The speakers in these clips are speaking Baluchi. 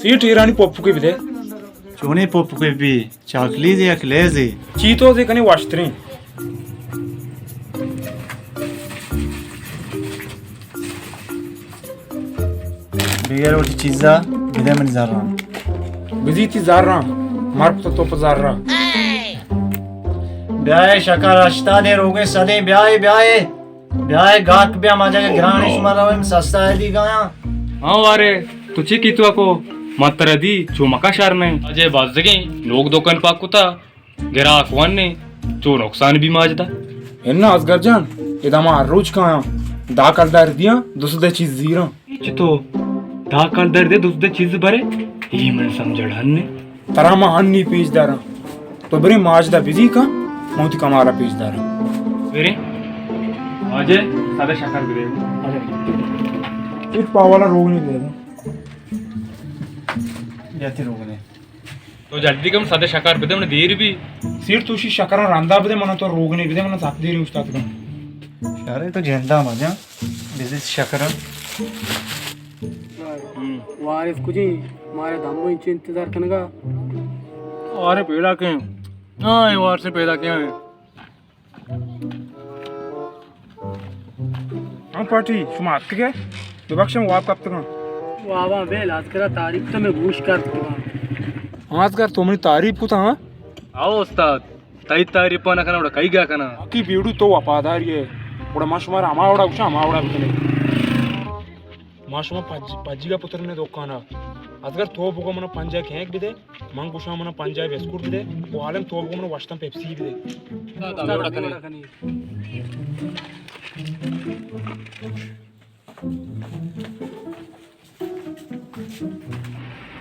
اے ٹیرانی پپکے بدے۔ چونیں پپکے بی؟ چاکلیزے یا کلیزے؟ چی تو زی کنے واشتریں۔ بگر وتی چیزا بدے منی زراں۔ بزی تی زراں، مر پتا تو پہ زراں۔ بیائے شکر ہشتادے روگے صدے، بیائے، بیائے۔ بیائے گاک بیا، ما جگہ گران شما رویم سستا ہے دی گایا۔ ہاں وارے، تو چی کی تو کو متر دی چو مکا شر نہیں۔ اجے بازگیں لوگ دکان پاک کتا۔ گراک ون نے چو نقصان بی ماجدا۔ انا ازگر جان، ادا ما ہر روچ کایاں، دہ کلدار دیاں، دو سدے چیز زیراں۔ چتو دہ کلدار دے دو سدے چیز برے؟ ای من سمجھڑ ہن نے۔ ترا ما ہنی پیش داراں۔ تو برے ماجدا بزی کا، من تی کمالا پیش داراں۔ برے؟ واجہ، سادہ شکر برے۔ اچھا۔ ایک پاوالا روگنی دے دو۔ جاتی روگنے۔ تو جلدی کم، سدے شکر بدے، من دیر بی۔ سیر تو شی شکر رندا بدے، من تو روگنے بدے، من سات دیر اوشتات کم۔ شارے تو جندا مجا، بزی شکر۔ وارث کجی؟ مارے دمو انچو انتظار کنگا۔ وارث پیدا کیں؟ ہاں، اے وارث پیدا کیں۔ ہاں پارٹی، شما اتکگے؟ ببخش، من واب کپتگاں۔ واباں بیل، ازگرا تعریف تو میں گوش کر کتگاں۔ ہاں ازگر، تو منی تعریف کتا، ہاں؟ آو استاد، تئی تعریف نہ کناں، وڑا کئی گا کناں؟ باقی بیڑو تو وفاداری ہے، وڑا ما شمارا ہما وڑا گوشاں، ہما وڑا بکنے۔ ما شما پج-، پجیگا پترنے دکانا۔ ازگر تو بگو منا پنجاہ کینک بدے، من گوشاں منا پنجاہ بسکوٹ بدے، او عالم تو بگو منا وشتن پیپسی بدے۔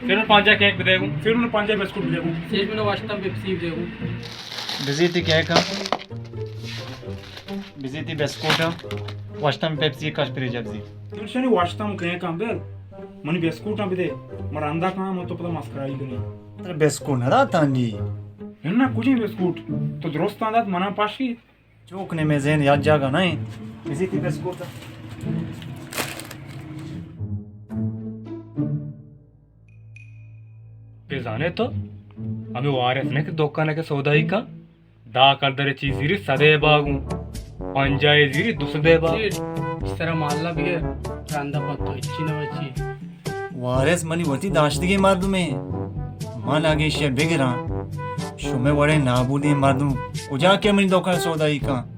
پھر من پنجاہ کینک بدے گوں۔ پھر من پنجاہ بسکوٹ بدے گوں۔ پھر من وشتن پیپسی بدے گوں۔ بزی تی کینک ہاں۔ بزی تی بسکوٹ ہاں۔ وشتن پیپسی کش پری جب زی۔ تو شنی وشتن کینک ہاں بل۔ منی بسکوٹ ہاں بدے۔ من رندا کاں، من تو پدا مسکرائی کنی۔ ترا بسکوٹ نہ داتاں جی۔ نہ، نہ، کجیں بسکوٹ؟ تو درستاں دات، منا پاشی۔ چوک نے میں ذہن یاد جاگا نہیں۔ بزی تی بسکوٹ۔ بزانے تو؟ ہمیں وارث نے کہ دکان کے سودائی کا؟ دہ کلدر چیز زیری سدے باگوں، پنجاہ زیری دو سدے باگ۔ سرا مالا بگر، رندا پتو اچی نہ وچی۔ وارث منی وتی داشتگیں مردمے، من اگے ایشی بگراں، شمے وڑیں نابودیں مردم کجا کہ منی دکان سودائی کن؟